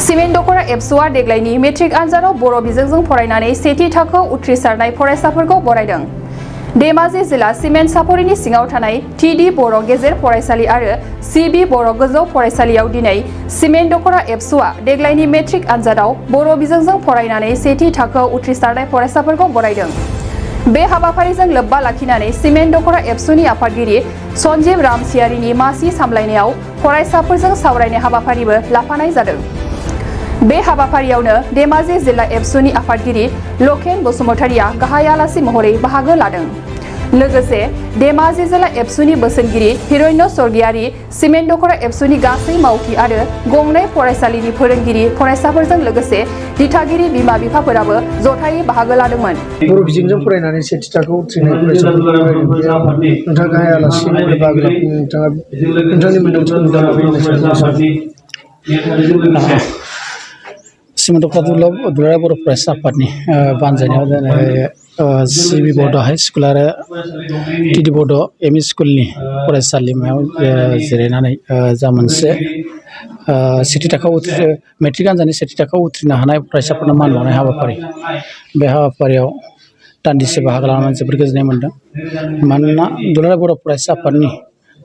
Cement दख'र एबसुआ देग्लायनि matric आनजादाव बर' बिजोंजों फरायनानै सेथि थाखोआव उथ्रिसारनाय फरायसाफोरखौ बरायदों। धेमाजि जिल्ला सिमेन्ट सापरिनि सिङाव थानाय टिडि बर' गेजेर फरायसालि आरो सिबि बर' गोजौ फरायसालियाव दिनै सिमेन्ट दख'र एबसुआ देग्लायनि मेट्रिक आनजादाव बर' बिजोंजों फरायनानै सेथि थाखोआव उथ्रिसारनाय फरायसाफोरखौ बरायदों। बे हाबाफारिजों लोब्बा लाखिनानै सिमेन्ट दख'र एबसुनि आफादगिरि सन्जीब रामसियारिनि मासि सामलायनायाव फरायसाफोरजों सावरायनाय हाबाफारिबो लाफानाय जादों। बे हाबाफारियावनो धेमाजि जिल्ला एबसुनि आफादगिरि लकेन बसुमतारिया गाहाय आलासि महरै बाहागो लादों। लोगोसे धेमाजि जिल्ला एबसुनि बोसोनगिरि हिरण्य स्वर्गियारि, सिमेन्ट दख'र एबसुनि गासै मावथि आरो गंनै फरायसालिनि फोरोंगिरि फरायसाफोरजों लोगोसे दिथागिरि बिमा बिफाफोराबो जथायै बाहागो लादोंमोन। बर' बिजोंजों फरायनानै सेथि थाखोआव उथ्रिनाय फरायसाफोरखौ नोंथाङा गाहाय आलासि महरै बाहागो लाफैनो नोंथांनि मोन्दांथिखौ सिमेन्ट दख'र दुलाराय बर' फरायसा आफादनि बानजायनायाव दिनै सिबि बड' हाइ स्कुल आरो टिडि बड' एम इ स्कुलनि फरायसालिमायाव जिरायनानै जा मोनसे सेथि थाखोआव मेट्रिक आनजादनि सेथि थाखोआव उथ्रिनो हानाय फरायसाफोरनो मान बावनाय हाबाफारि, बे हाबाफारियाव दान्दिसे बाहागो लानानै जोबोर गोजोननाय मोन्दों। मानोना दुलाराय बर' फरायसा आफादनि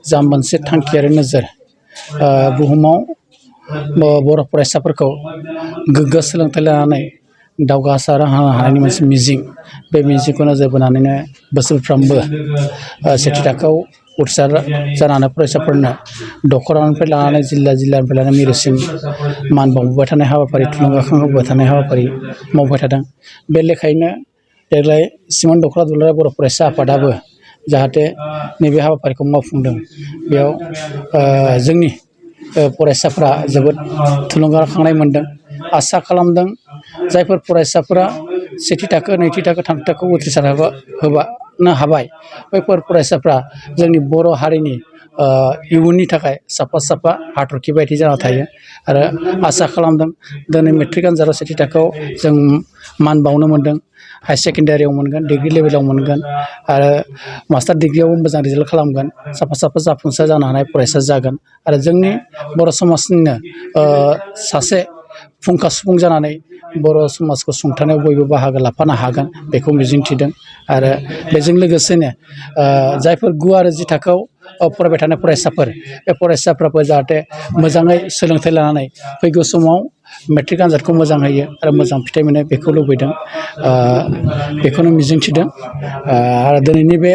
जा मोनसे थांखि आरो नोजोर, बुहुमाव बर' फरायसाफोरखौ गोग्गो सोलोंथाइ लानानै दावगासार होनो हानायनि मोनसे मिजिं, बे मिजिंखौ नोजोर बोनानैनो बोसोरफ्रोमबो सेथि थाखोआव उथ्रिसार जानानै फरायसाफोरनो दख'रानिफ्राय लानानै जिल्लानिफ्राय लानानै मिरुसिम मान बावबोबाय थानाय हाबाफारि, थुलुंगाखांहोबाय थानाय हाबाफारि मावबाय थादों। बे लेखायैनो देग्लाय सिमेन्ट दख'र दुलाराय बर' फरायसा आफादाबो जाहाथे नैबे हाबाफारिखौ मावफुंदों, बेयाव जोंनि फरायसाफ्रा जोबोद थुलुंगाखांनाय मोन्दों। आसा खालामदों जायफोर फरायसाफोरा सेथि थाखो, नैथि थाखो, थामथि थाखोआव उथ्रिसार होनो हाबाय, बैफोर फरायसाफ्रा जोंनि बर' हारिनि इयुननि थाखाय साफा साफा हाथरखि बायदि जाना थायो। आरो आसा खालामदों दिनै मेट्रिक आनजादाव सेथि थाखोआव जों मान बावनो मोन्दों, हायार सेकेन्डारियाव मोनगोन, डिग्रि लेभेलाव मोनगोन आरो मास्टार डिग्रियावबो मोजां रिजाल्ट खालामगोन, साफा साफा जाफुंसार जानो हानाय फरायसा जागोन आरो जोंनि बर' समाजनिनो सासे फुंखा सुबुं जानानै बर' समाजखौ सुंथानायाव बयबो बाहागो लाफानो हागोन, बेखौ मिजिंथिदों। आरो बेजों लोगोसेनो जायफोर गु आरो जि थाखोआव फरायबाय थानाय फरायसाफोर, बे फरायसाफ्राबो जाहाथे मोजाङै सोलोंथाइ लानानै फैगौ समाव मेट्रिक आनजादखौ मोजां होयो आरो मोजां फिथाइ मोनो, बेखौ लुबैदों, बेखौनो मिजिंथिदों। आरो दिनैनि बे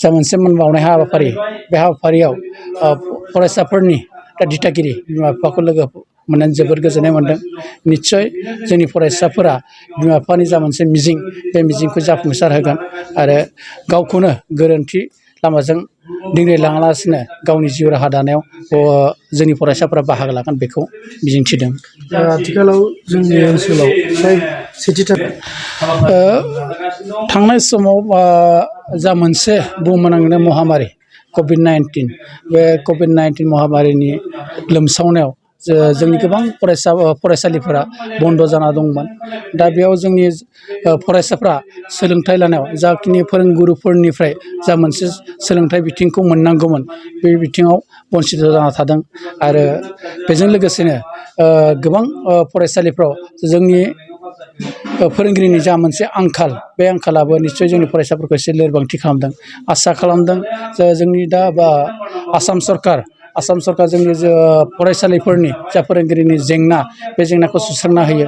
जा मोनसे मान बावनाय हाबाफारि, बे हाबाफारियाव फरायसाफोरनि दिथागिरि बिमा बिफाखौ लोगो मोननानै जोबोर गोजोननाय मोन्दों। निस्सय जोंनि फरायसाफोरा बिमा बिफानि जा मोनसे मिजिं, बे मिजिंखौ जाफुंसार होगोन आरो गावखौनो गोरोन्थि लामाजों दिंग्रायलाङालासिनो गावनि जिउ राहा दानायाव जोंनि फरायसाफोरा बाहागो लागोन, बेखौ मिजिंथिदों। आथिखालाव जोंनि ओनसोलाव सेथि थाखो थांनाय समाव जा मोनसे बुहुमनाङैनो महामारि कभिड-19, बे कभिड-19 महामारिनि लोमसावनायाव जोंनि गोबां फरायसालिफोरा बन्द' जाना दंमोन। दा बेयाव जोंनि फरायसाफ्रा सोलोंथाइ लानायाव जाखिनि फोरोंगुरुफोरनिफ्राय जा मोनसे सोलोंथाइ बिथिंखौ मोननांगौमोन, बे बिथिङाव बन्सित जाना थादों। आरो बेजों लोगोसेनो गोबां फरायसालिफ्राव जोंनि फोरोंगिरिनि जा मोनसे आंखाल, बे आंखालाबो निस्सय जोंनि फरायसाफोरखौ एसे लोरबांथि खालामदों। आसा खालामदों जे जोंनि दा आसाम सरकार जोंनि फरायसालिफोरनि जा फोरोंगिरिनि जेंना, बे जेंनाखौ सुस्रांना होयो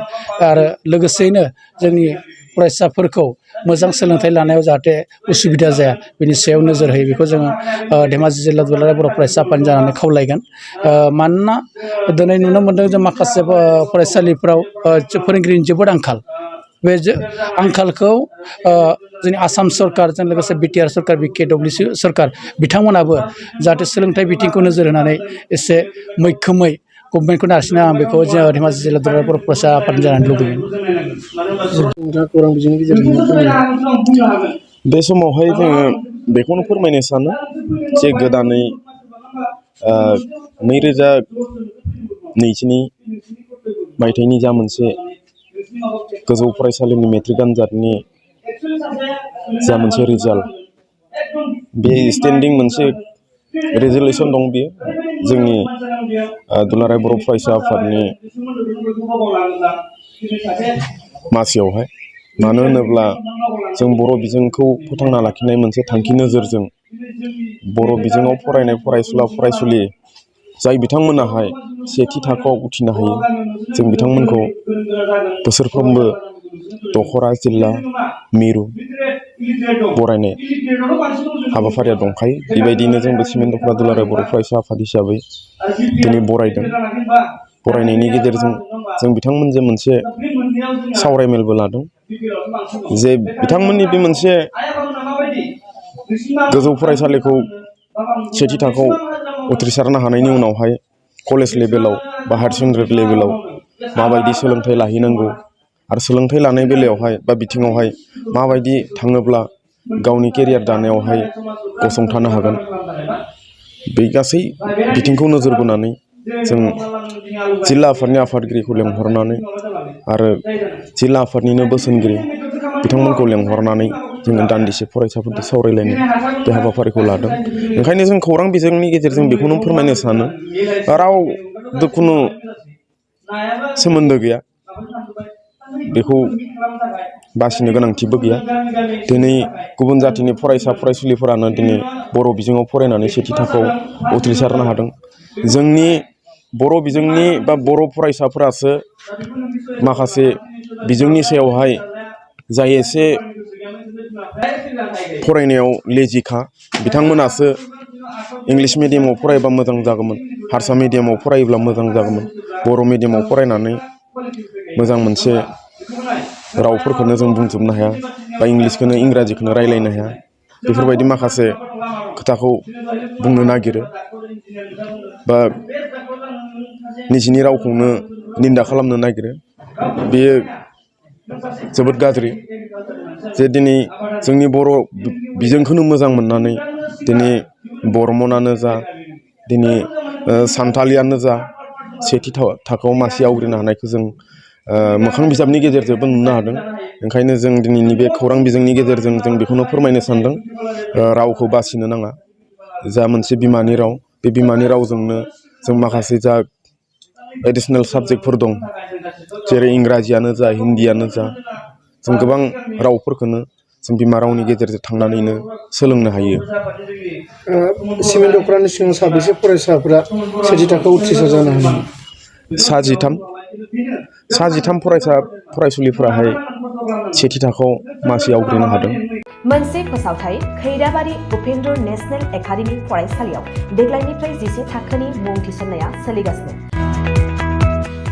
आरो लोगोसेयैनो जोंनि फरायसाफोरखौ मोजां सोलोंथाइ लानायाव जाहाथे उसुबिदा जाया, बेनि सायाव नोजोर होयो, बेखौ जोङो धेमाजि जिल्ला दुलाराय बर' फरायसा आफादनि जानानै खावलायगोन। मानोना दिनै नुनो मोन्दों जे माखासे फरायसालिफ्राव फोरोंगिरिनि जोबोद आंखाल। बे आंखालखौ जोंनि आसाम सरकारजों लोगोसे बिटिआर सरकार, BKWC सरकार बिथांमोनाबो जाहाथे सोलोंथाइ बिथिंखौ नोजोर होनानै एसे मैखोमै गभर्नमेन्टखौ नारसिनो, आं बेखौ धेमाजि जिल्ला दुलाराय बर' फरायसा आफादनि जानानै लुबैयो। बे समावहाय जोङो बेखौनो फोरमायनो सानो जे गोदानै 2022 मायथाइनि जा मोनसे गोजौ फरायसालिनि मेट्रिक आनजादनि जा मोनसे रिजाल्ट, बे स्टेन्डिं मोनसे रेजुलेसन दं। बेयो जोंनि दुलाराय बर' फरायसा आफादनि मासियावहाय मानो होनोब्ला जों बर' बिजोंखौ फोथांना लाखिनाय मोनसे थांखि नोजोरजों बर' बिजोङाव फरायनाय फरायसुला फरायसुलि जाय बिथांमोनाहाय सेथि थाखोआव उथ्रिनो हायो जों बिथांमोनखौ बोसोरफ्रोमबो दख'रा जिल्ला मिरु बरायनाय हाबाफारिया दंखायो। बेबायदिनो जोंबो सिमेन्ट दख'रा दुलाराय बर' फरायसा आफाद हिसाबै दिनै बरायदों। बरायनायनि गेजेरजों जों बिथांमोनजों मोनसे सावरायमेलबो लादों जे बिथांमोननि बे मोनसे गोजौ फरायसालिखौ सेथि थाखोआव उथ्रिसारनो हानायनि उनावहाय कलेज लेभेलाव बा हायार सेकेन्डारि लेभेलाव माबायदि सोलोंथाइ लाहैनांगौ आरो सोलोंथाइ लानाय बेलायावहाय बा बिथिङावहाय माबायदि थाङोब्ला गावनि केरियार दानायावहाय गसंथानो हागोन बे गासै बिथिंखौ नोजोर बोनानै जों जिल्ला आफादनि आफादगिरिखौ लेंहरनानै आरो जिल्ला आफादनिनो बोसोनगिरि बिथांमोनखौ लेंहरनानै जोङो दान्दिसे फरायसाफोरजों सावरायलायनो बे हाबाफारिखौ लादों। ओंखायनो जों खौरां बिजोंनि गेजेरजों बेखौनो फोरमायनो सानो राव जिखुनु सोमोन्दो गैया बेखौ बासिनो गोनांथिबो गैया। दिनै गुबुन जाथिनि फरायसा फरायसुलिफोरानो दिनै बर' बिजोङाव फरायनानै सेथि थाखोआव उथ्रिसारनो हादों। जोंनि बर' बिजोंनि बा बर' फरायसाफोरासो माखासे बिजोंनि सायावहाय जाय एसे फरायनायाव लेजिखा बिथांमोनासो इंलिस मिडियामाव फरायबा मोजां जागौमोन, हारसा मिडियामाव फरायोब्ला मोजां जागौमोन, बर' मिडियामाव फरायनानै मोजां मोनसे रावफोरखौनो जों बुंजोबनो हाया बा इंलिसखौनो इंराजिखौनो रायलायनो हाया बेफोरबायदि माखासे खोथाखौ बुंनो नागिरो बा निजिनि रावखौनो निन्दा खालामनो नागिरो। बेयो जोबोद गाज्रि जे दिनै जोंनि बर' बिजोंखौनो मोजां मोननानै दिनै बर्मनानो जा दिनै सानथालियानो जा सेथि थाखोआव मासि आवग्रिनो हानायखौ जों मोखां बिजाबनि गेजेरजोंबो नुनो हादों। ओंखायनो जों दिनैनि बे खौरां बिजोंनि गेजेरजों जों बेखौनो फोरमायनो सानदों रावखौ बासिनो नाङा। जा मोनसे बिमानि राव बे बिमानि रावजोंनो जों माखासे जा एडिसनेल साबजेक्टफोर दं जेरै इंराजियानो जा हिन्दीयानो जा जों गोबां रावफोरखौनो जों बिमा रावनि गेजेरजों थांनानैनो सोलोंनो हायो। सिमेन्ट दख'रानि सिङाव साबेसे फरायसाफोरा सेथि थाखोआव उथ्रिसार जानो हायो? सा जिथाम फरायसा फरायसुलिफोराहाय सेथि थाखोआव मासि आवग्रिनो हादों। मोनसे फोसावथाय खैराबारि उपेन्द्र नेशनेल एकाडेमि फरायसालियाव देग्लायनिफ्राय 10 थाखोनि मुं थिसननाया सोलिगासिनो।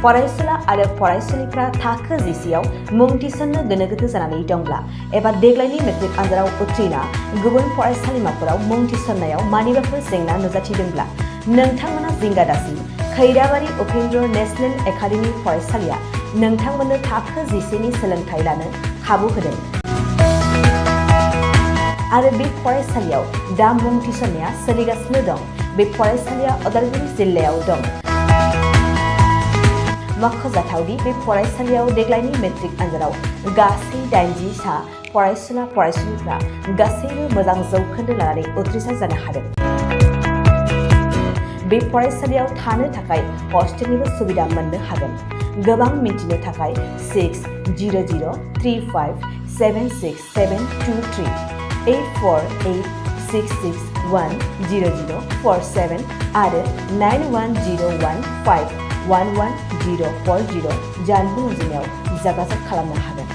फरायसुला आरो फरायसुलिफ्रा थाखो 10आव मुं थिसननो गोनो गोथो जानानै दंब्ला एबा देग्लायनि मेट्रिक आनजादाव उथ्रिना गुबुन फरायसालिमाफोराव मुं थिसननायाव मानिबाफोर जेंना नुजाथिदोंब्ला नोंथांमोना जिंगा दासि खैराबारि उपेन्द्र नेशनेल एकाडेमि फरायसालिया नोंथांमोननो थाखो 10नि सोलोंथाइ लानो खाबु होदों आरो बे फरायसालियाव दा मुं थिसननाया सोलिगासिनो दं। बे फरायसालिया उदालगुरि जिल्लायाव दं। मख'जाथावदि बे फरायसालियाव देग्लायनि मेट्रिक आनजादाव गासै 80 सा फरायसुला फरायसुलिफ्रा गासैबो मोजां जौखोन्दो लानानै उथ्रिसार जानो हादों। बे फरायसालियाव थानो थाखाय हस्टेलनिबो सुबिदा मोननो हागोन। गोबां मिन्थिनो थाखाय 6003576723 8486610047 आरो 9101511040 जानबुं अनजिमायाव जगाजग खालामनो हागोन।